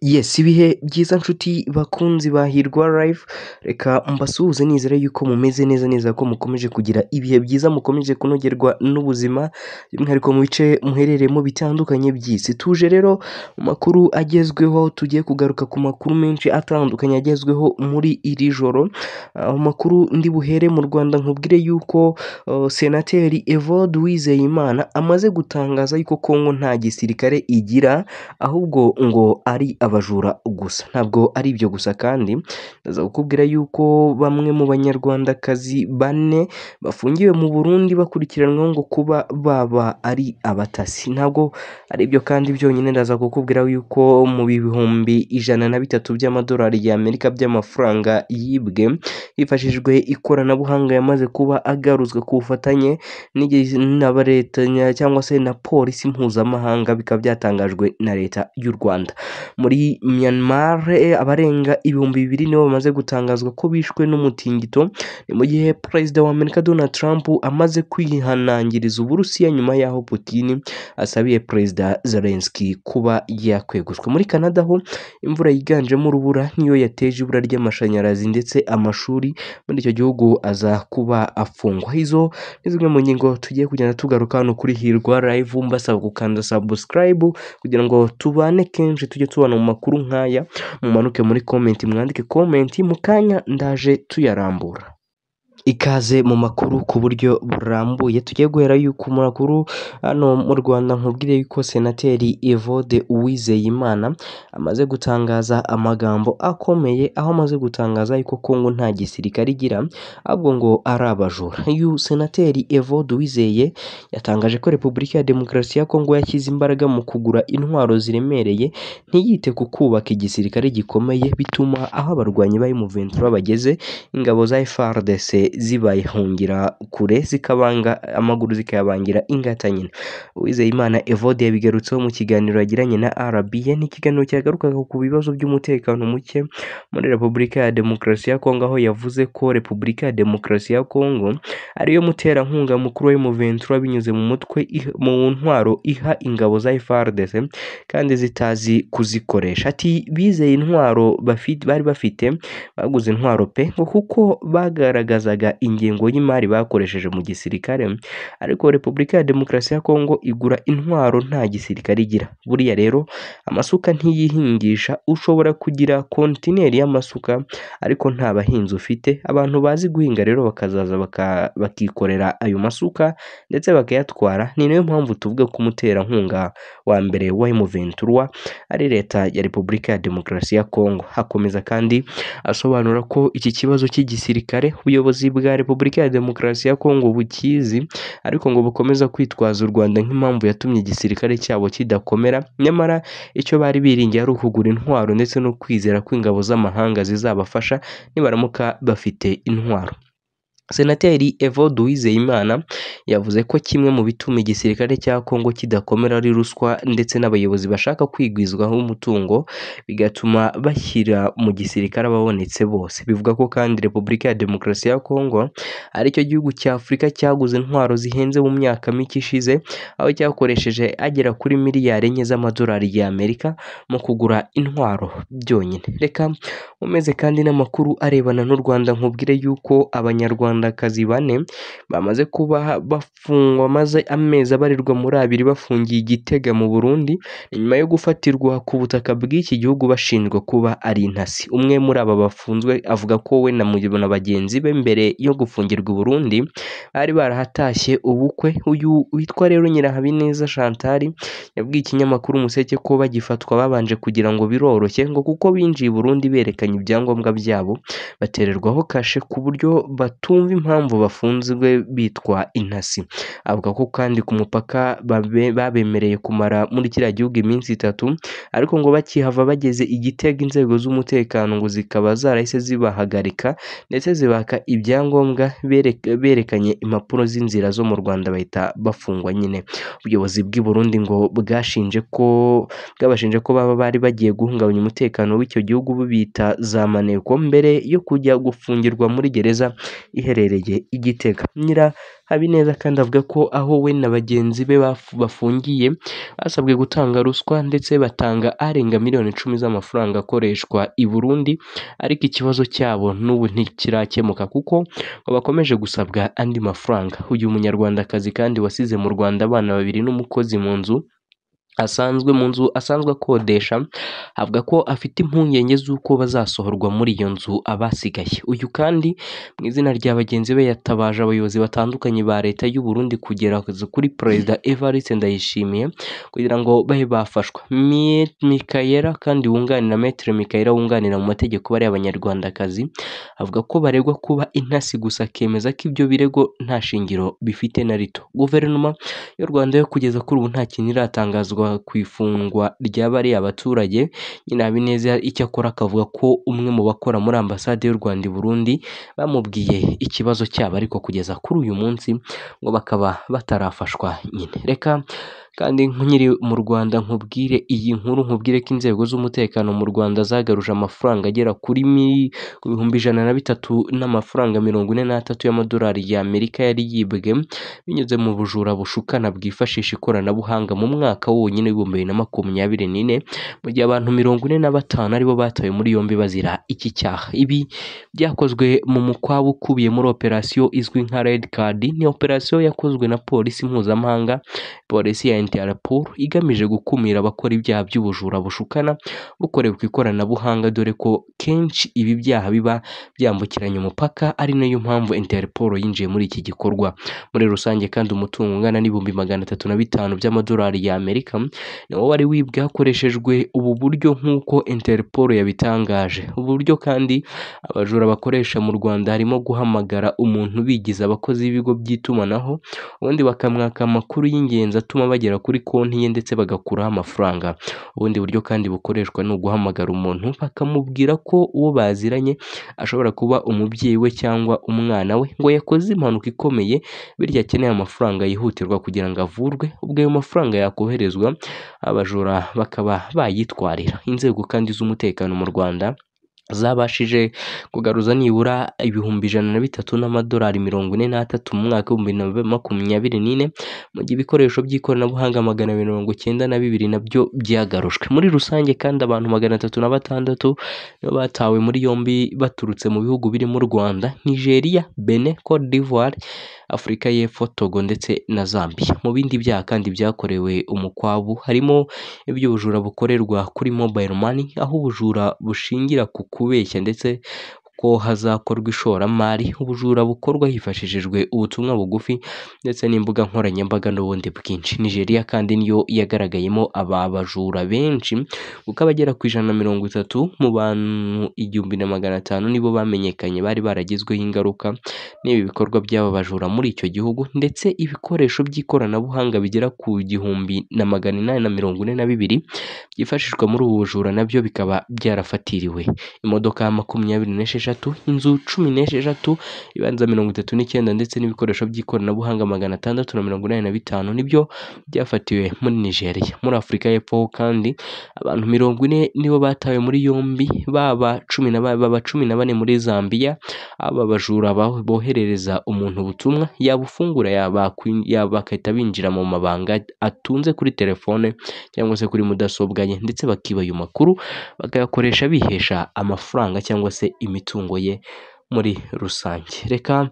Yes, ibihe byiza nshuti bakunzi ba Hirwa Live, reka mbasuhuze nizere yuko mumeze neza neza ko mukomeje kugira ibihe byiza, mukomeje kunogerwa n'ubuzima, by'umwihariko mu bice muherereyemo bitandukanye by'isi. Tuje rero mu makuru agezweho, tugiye kugaruka ku makuru menshi atandukanye agezweho muri iri joro. Aho makuru ndi buhere mu Rwanda nkubwire yuko Senateri Evode Uwizeyimana amaze gutangaza yuko Kongo nta gisirikare igira, ahubwo ngo ari abajura gusa. Ntabwo ari ibyo gusa kandi ndaza kukubwira yuko bamwe mu banyarwandakazi bane bafungiwe mu Burundi bakurikiranweho ngo kuba baba ari abatasi. Ntabwo ari ibyo kandi byonyine, ndaza kukubwira yuko mu 103,000 by'amadolari y'Amerika by'amafaranga yibwe hifashishijwe ikoranabuhanga yamaze kuba agaruzwa ku bufatanye na leta cyangwa se na polisi mpuzamahanga, bikaba byatangajwe na leta y'u Rwanda. Muri Myanmar abarenga 2000 nibo bamaze gutangazwa ko bishwe n'umutingito, ni mu gihe Perezida wa Amerika Donald Trump amaze kwihanangiriza Uburusiya nyuma y'aho Putin asabiye Perezida Zelensky kuba yakweguzwa. Muri Canada ho imvura yiganjemo urubura niyo yateje ibura ry'amashanyarazi ndetse amashuri muri icyo gihugu aza kuba afungwa. Izo ni zimwe mu ngingo tugiye kugenda tugaruka hano kuri Hirwa Live, mbasaba gukanda subscribe kugira ngo tubane kenshi, tujye tubana mu makuru nk'aya. Mumanuke muri comment mwandike comment, mu kanya ndaje tuyarambura. Ikaze mu makuru ku buryo burambuye. Tugiye guhera yuko mu makuru hano mu Rwanda nkubwire yuko Senateri Evode Uwizeyimana amaze gutangaza amagambo akomeye, aho amaze gutangaza yuko Kongo nta gisirikare igira, ahubwo ngo ari abajura. Uyu Senateri Evode Uwizeye yatangaje ko Repubulika ya Demokarasi ya Kongo yashyize imbaraga mu kugura intwaro ziremereye, ntiyite ku kubaka igisirikare gikomeye, bituma aho abarwanyi ba M23 bageze ingabo za FARDC zibayihungira kure, zikabanga amaguru zikayabangira ingata nyine. Uwizeyimana Evode yabigarutseho mu kiganiro yagiranye na RBA, ni ikiganiro cyagarukaga ku bibazo by'umutekano muke muri Repubulika ya Demokarasi ya Kongo, aho yavuze ko Repubulika ya Demokarasi ya Kongo ariyo muterankunga mukuru wa M23 binyuze mu mutwe mu ntwaro iha ingabo za FARDC kandi zitazi kuzikoresha. Ati bizeye intwaro bari bafite, baguze intwaro pe, ngo kuko bagaragazaga ingengo y'imari bakoresheje mu gisirikare, ariko Repubulika ya Demokarasi ya Kongo igura intwaro nta gisirikare igira. Buriya rero amasuka ntiyihingisha, ushobora kugira kontineri y'amasuka ariko nta bahinzi ufite. Abantu bazi guhinga rero bakazaza bakikorera ayo masuka ndetse bakayatwara. Ni nayo mpamvu tuvuga ko umuterankunga wa mbere wa M23 ari leta ya Repubulika ya Demokarasi ya Kongo. Hakomeza kandi asobanura ko iki kibazo cy'igisirikare ubuyobozi bwa Repubulika ya Demokarasi ya Kongo bukizi, ariko ngo bukomeza kwitwaza u Rwanda nk'impamvu yatumye igisirikare cyabo kidakomera, nyamara icyo bari biringiye ari ukugura intwaro ndetse no kwizera ko ingabo z'amahanga zizabafasha nibaramuka bafite intwaro. Senateri Evode Uwizeyimana yavuze ko kimwe mu bituma igisirikare cya Kongo kidakomera ari ruswa ndetse n'abayobozi bashaka kwigwizwaho umutungo, bigatuma bashyira mu gisirikare ababonetse bose. Bivuga ko kandi Repubulika ya Demokarasi ya Kongo aricyo gihugu cya Afurika cyaguze intwaro zihenze mu myaka mike ishize, aho cyakoresheje agera kuri miliyari 4 z'amadolari y'Amerika mu kugura intwaro byonyine. Reka umeze kandi n'amakuru arebana n'u Rwanda nkubwire yuko abanyarwanda kazi bane bamaze kuba bafungwa, maze amezi abarirwa muri 2 bafungiye Igitega mu Burundi, nyuma yo gufatirwa ku butaka bw'iki gihugu bashinjwa kuba ari intasi. Umwe muri aba bafunzwe avuga ko we na bagenzi be mbere yo gufungirwa i Burundi bari barahatashye ubukwe. Uyu witwa rero Nyirahabineza Chantal yabwiye ikinyamakuru Umuseke ko bagifatwa babanje kugira ngo biroroshye, ngo kuko binjiye i Burundi berekanye ibyangombwa byabo, batererwaho kashe ku buryo batumva impamvu bafunzwe bitwa intasi. Avuga ko kandi ku mupaka babemereye kumara muri kiriya gihugu iminsi 3, ariko ngo bakihava bageze Igitega inzego z'umutekano ngo zikaba zarahise zibahagarika ndetse zibaka ibyangombwa, berekanye impapuro z'inzira zo mu Rwanda bahita bafungwa nyine. Ubuyobozi bw'i Burundi ngo bwabashinje ko baba bari bagiye guhungabanya umutekano w'icyo gihugu bubita za maneko mbere yo kujya gufungirwa muri gereza iherereye iherereye i Gitega. Nyirahabineza kandi avuga ko aho we na bagenzi be bafungiye basabwe gutanga ruswa ndetse batanga arenga miliyoni 10 z'amafaranga akoreshwa i Burundi, ariko ikibazo cyabo n'ubu ntikirakemuka kuko ngo bakomeje gusabwa andi mafaranga. Uyu munyarwandakazi kandi wasize mu Rwanda abana babiri n'umukozi mu nzu asanzwe akodesha, avuga ko afite impungenge z'uko bazasohorwa muri iyo nzu abasigaye. Uyu kandi mu izina rya bagenzi be yatabaje abayobozi batandukanye ba leta y'u Burundi kugera kuri Perezida Evariste Ndayishimiye kugira ngo babe bafashwa. Mikayera kandi wunganira Maître Mikayera wunganira mu mategeko bariya abanyarwandakazi, avuga ko baregwa kuba intasi gusa, akemeza ko ibyo birego nta shingiro bifite na rito. Guverinoma y'u Rwanda yo kugeza kuri ubu nta kintu iratangazwa ku ifungwa rya bariya abaturage. Nyirahabineza icyakora akavuga ko umwe mu bakora muri ambasade y'u Rwanda i Burundi bamubwiye ikibazo cyabo, ariko kugeza kuri uyu munsi ngo bakaba batarafashwa nyine. Reka kandi nkiri mu Rwanda nkubwire iyi nkuru, nkubwire ko inzego z'umutekano mu Rwanda zagaruje amafaranga agera kuri 103,000 n'amafaranga 43 y'amadolari y'Amerika yari yibwe binyuze mu bujura bushukana bwifashisha ikoranabuhanga mu mwaka wonyine w'2024, mu gihe abantu 45 aribo batawe muri yombi bazira iki cyaha. Ibi byakozwe mu mukwabu ukubiye muri operasiyo izwi nka Red Card. Ni operasiyo yakozwe na polisi mpuzamahanga, polisi ya Interpol, igamije gukumira abakora ibyaha by'ubujura bushukana bukorewe ku ikoranabuhanga, dore ko kenshi ibi byaha biba byambukiranya umupaka, ari nayo mpamvu Interpol yinjiye muri iki gikorwa. Muri rusange kandi umutungo ungana n'305,000 by'amadolari y'Amerika niwo wari wibwe hakoreshejwe ubu buryo nk'uko Interpol yabitangaje. Ubu buryo kandi abajura bakoresha mu Rwanda harimo guhamagara umuntu bigize abakozi b'ibigo by'itumanaho, ubundi bakamwaka amakuru y'ingenzi atuma bagera kuri konti ye ndetse bagakuraho amafaranga. Ubundi buryo kandi bukoreshwa ni uguhamagara umuntu bakamubwira ko uwo baziranye ashobora kuba umubyeyi we cyangwa umwana we ngo yakoze impanuka ikomeye, bityo akeneye amafaranga yihutirwa kugira ngo avurwe. Ubwo ayo mafaranga yakoherezwa abajura bakaba bayitwarira. Inzego kandi z'umutekano mu Rwanda zabashije kugaruza nibura 103,000 n'amadolari 43 mu mwaka w'2024, mu gihe ibikoresho by'ikoranabuhanga 292 nabyo byagarushwe. Muri rusange kandi abantu 306 nibo batawe muri yombi baturutse mu bihugu birimo u Rwanda, Nigeria, Benin, Cote d'Ivoire, Afurika y'Epfo, Togo ndetse na Zambia. Mu bindi byaha kandi byakorewe umukwabu harimo iby'ubujura bukorerwa kuri mobile money, aho ubujura bushingira ku kubeshya ndetse ko hazakorwa ishoramari, ubujura bukorwa hifashishijwe ubutumwa bugufi ndetse n'imbuga nkoranyambaga n'ubundi bwinshi. Nigeria kandi niyo yagaragayemo aba bajura benshi, kuko abagera ku 130 mu bantu 1500 nibo bamenyekanye bari baragizweho ingaruka n'ibi bikorwa by'aba bajura muri icyo gihugu, ndetse ibikoresho by'ikoranabuhanga bigera ku 1842 byifashishwa muri ubu bujura nabyo bikaba byarafatiriwe. Imodoka 26, inzu 16, ibibanza 39 ndetse n'ibikoresho by'ikoranabuhanga 685 nibyo byafatiwe muri Nigeria. Muri Afurika y'Epfo kandi abantu 40 nibo batawe muri yombi, baba 14 muri Zambia. Aba bajura boherereza umuntu ubutumwa yabufungura bagahita binjira mu mabanga atunze kuri telefone cyangwa se kuri mudasobwa ye, ndetse bakiba ayo makuru bakayakoresha bihesha amafaranga cyangwa se imitungo ye muri rusange. Reka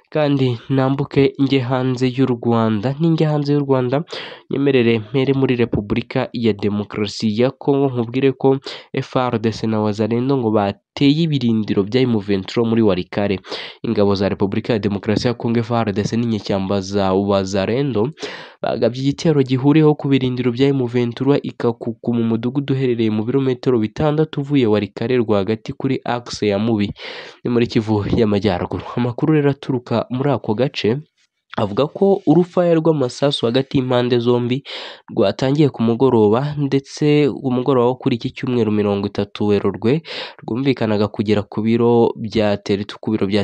kandi nambuke njye hanze y'u Rwanda, ninjya hanze y'u Rwanda nyemerere mpere muri Repubulika ya Demokarasi ya Kongo, nkubwire ko FARDC na Wazalendo ngo bateye ibirindiro bya M23 muri Walikale. Ingabo za Repubulika ya Demokarasi ya Kongo FARDC n'inyeshyamba za Wazalendo bagabye igitero gihuriyeho ku birindiro bya M23 ikakuku mu mudugudu uherereye mu birometero 6 uvuye Walikale rwagati kuri axe ya Mubi, ni muri Kivu y'Amajyaruguru. Amakuru rero aturuka muri ako gace Avuga ko urufaya rw'amasasu hagati y'impande zombi rwatangiye ku mugoroba, ndetse umugoroba wo kuri iki cyumweru 30 Werurwe rwumvikanaga kugera ku biro bya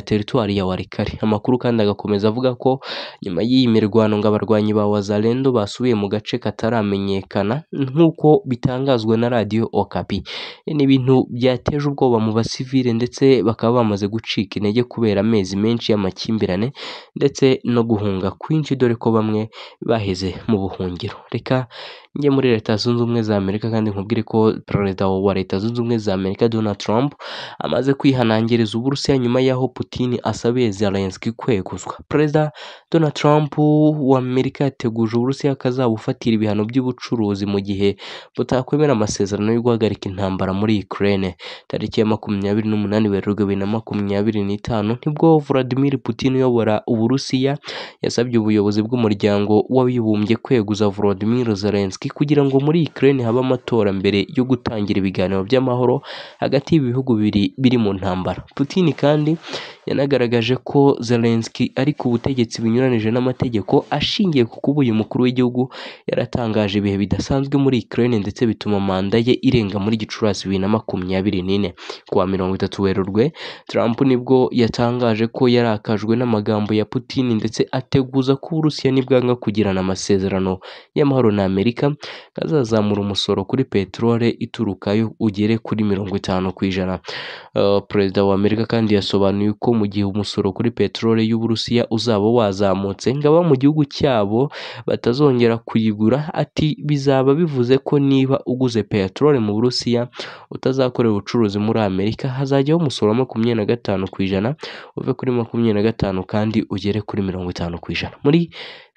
teritwari ya Walikale. Amakuru kandi agakomeza avuga ko nyuma y'iyi mirwano ngo abarwanyi ba Wazalendo basubiye mu gace kataramenyekana nk'uko bitangazwa na radiyo Okapi. Ni ibintu byateje ubwoba mu basivile ndetse bakaba bamaze gucika intege kubera amezi menshi y'amakimbirane ndetse no guhunga kwinshi, dore ko bamwe baheze mu buhungiro. Reka njye muri Leta Zunze Ubumwe za Amerika kandi nkubwire ko Perezida wa Leta Zunze Ubumwe za Amerika Donald Trump amaze kwihanangiriza Uburusiya nyuma y'aho Putin asabiye Zelensky kweguzwa. Perezida Donald Trump wa Amerika yateguje Uburusiya akazabufatira ibihano by'ubucuruzi mu gihe butakwemera amasezerano yo guhagarika intambara muri Ukraine. Tariki ya 28 Werurwe 2025 nibwo Vladimir Putin uyobora Uburusiya yasabye ubuyobozi bw'umuryango w'abibumbye kweguza Volodymyr Zelensky kugira ngo muri Ukraine habe amatora mbere yo gutangira ibiganiro by'amahoro hagati y'ibihugu bibiri biri mu ntambara. Putin kandi yanagaragaje ko Zelensky ari ku butegetsi binyuranije n'amategeko ashingiye ku kuba uyu mukuru w'igihugu yaratangaje ibihe bidasanzwe muri Ukraine ndetse bituma manda ye irenga muri Gicurasi 2024. Kuwa 30 Werurwe Trump nibwo yatangaje ko yarakajwe n'amagambo ya Putin ndetse ateguza ko Uburusiya nibwanga kugirana amasezerano y'amahoro na Amerika kazazamura umusoro kuri peteroli iturukayo ugere kuri 50%. Perezida wa Amerika kandi yasobanuye ko mu gihe umusoro kuri peteroli y'Uburusiya uzaba wazamutse ngo aba mu gihugu cyabo batazongera kuyigura. Ati bizaba bivuze ko niba uguze peteroli mu Burusiya utazakorera ubucuruzi muri Amerika hazajyaho umusoro wa 25% uve kuri 25 kandi ugere kuri 50%. Muri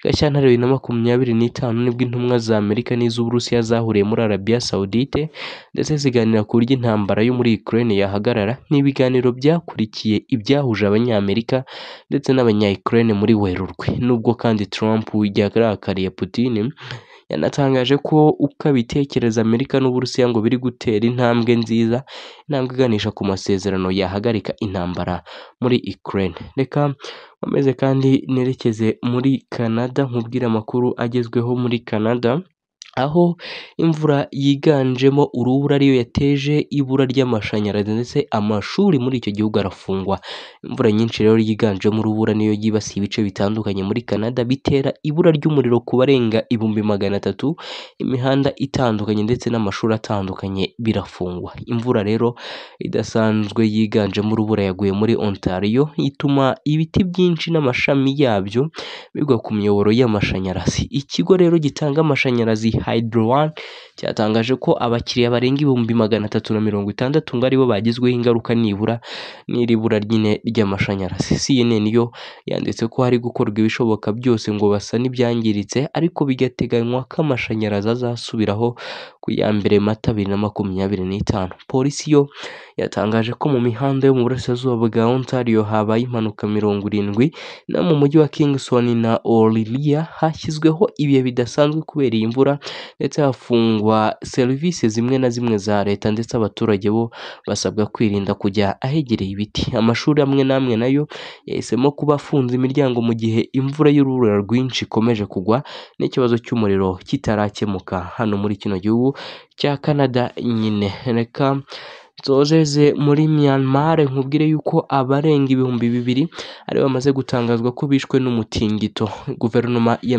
Gashyantare 2025 nibwo intumwa za Amerika n'iz'Uburusiya zahuriye muri Arabia Saudite ndetse ziganira ku buryo intambara yo muri Ukraine yahagarara. Ni ibiganiro byakurikiye ibyahuje Abanyamerika ndetse n'Abanya-Ukraine muri Werurwe. Nubwo kandi Trump yarakariye Putin, yanatangaje ko uko abitekereza Amerika n'Uburusiya ngo biri gutera intambwe nziza, intambwe iganisha ku masezerano yahagarika intambara muri Ukraine. Reka nkomeze kandi nerekeze muri Canada nkubwire amakuru agezweho muri Canada, aho imvura yiganjemo urubura ariyo yateje ibura ry'amashanyarazi ndetse amashuri muri icyo gihugu arafungwa. Imvura nyinshi rero yiganjemo urubura niyo yibasiye ibice bitandukanye muri Canada, bitera ibura ry'umuriro ku barenga 300,000, imihanda itandukanye ndetse n'amashuri atandukanye birafungwa. Imvura rero idasanzwe yiganjemo urubura yaguye muri Ontario ituma ibiti byinshi n'amashami yabyo bigwa ku miyoboro y'amashanyarazi. Ikigo rero gitanga amashanyarazi Hydro One cyatangaje ko abakiriya barenga 360,000 ngo aribo bagizweho ingaruka nibura n'iri bura nyine ry'amashanyarazi. CNN yo yanditse ko hari gukorwa ibishoboka byose ngo basane ibyangiritse, ariko bigateganywa ko amashanyarazi azasubiraho ku ya 1 Mata 2025. Polisi yo yatangaje ko mu mihanda yo mu burasirazuba bwa Ontario habaye impanuka 70, no mu mujyi wa Kingston na Orillia hashyizweho ibihe bidasanzwe kubera iyi mvura ndetse hafungwa serivisi zimwe na zimwe za leta ndetse abaturage bo basabwa kwirinda kujya ahegereye ibiti. Amashuri amwe n'amwe nayo yahisemo kuba afunze imiryango mu gihe imvura y'urubura rwinshi ikomeje kugwa n'ikibazo cy'umuriro kitarakemuka hano muri kino gihugu cya Canada nyine. Reka nzozeze muri Myanmar nkubwire yuko abarenga 2000 ari bamaze gutangazwa ko bishwe n'umutingito. Guverinoma ya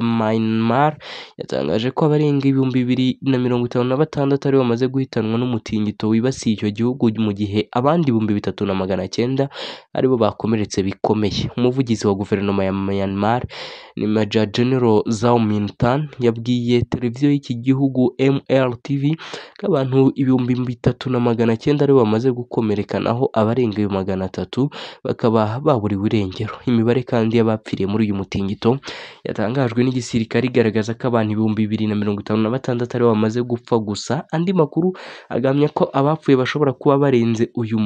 Myanmar yatangaje ko abarenga 2056 ari bamaze guhitanwa n'umutingito wibasiye icyo gihugu, mu gihe abandi 3900 aribo bakomeretse bikomeye. Umuvugizi wa guverinoma ya Myanmar ni Major General Zaw Min Than yabwiye televiziyo y'iki gihugu MLTV ko abantu 3900 aribo bamaze gukomereka, naho abarenga 300 bakaba baburiwe irengero. Imibare kandi y'abapfiriye muri uyu mutingito yatangajwe n'igisirikare igaragaza ko abantu 2056 aribo bamaze gupfa gusa. Andi makuru agamya ko abapfuye bashobora kuba barenze uyu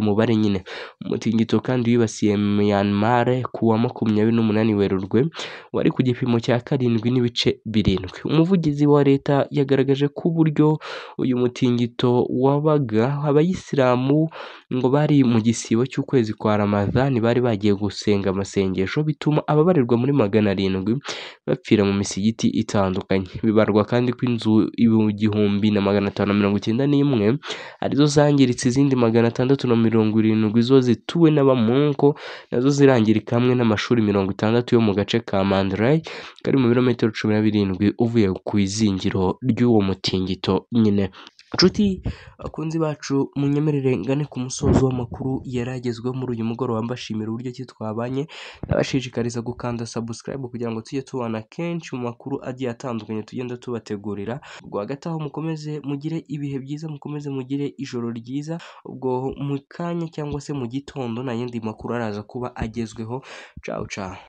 mubare nyine. Umutingito kandi wibasiye Myanmar ku wa 28 Werurwe wari ku gipimo cya 7.7. Umuvugizi wa leta yagaragaje ko uburyo uyu mutingito wabaga abivuga, abayisilamu ngo bari mu gisibo cy'ukwezi kwa Ramadhan bari bagiye gusenga amasengesho, bituma ababarirwa muri 700 bapfira mu misigiti itandukanye. Bibarwa kandi ko inzu 1591 arizo zangiritse, izindi 670 zo zituwe n'abamonko nazo zirangirika, hamwe n'amashuri 60 yo mu gace ka Mandalay kari mu birometero 17 uvuye ku izingiro ry'uwo mutingito nyine. Nshuti bakunzi bacu, munyemerere ngane ku musozo w'amakuru yari agezweho muri uyu mugoroba, mbashimira uburyo ki twabanye, ndabashishikariza gukanda subscribe kugira ngo tujye tubana kenshi mu makuru agiye atandukanye tugenda tubategurira. Ubwo hagati aho mukomeze mugire ibihe byiza, mukomeze mugire ijoro ryiza, ubwo mu kanya cyangwa se mu gitondo nta yindi makuru araza kuba agezweho. Ciao ciao.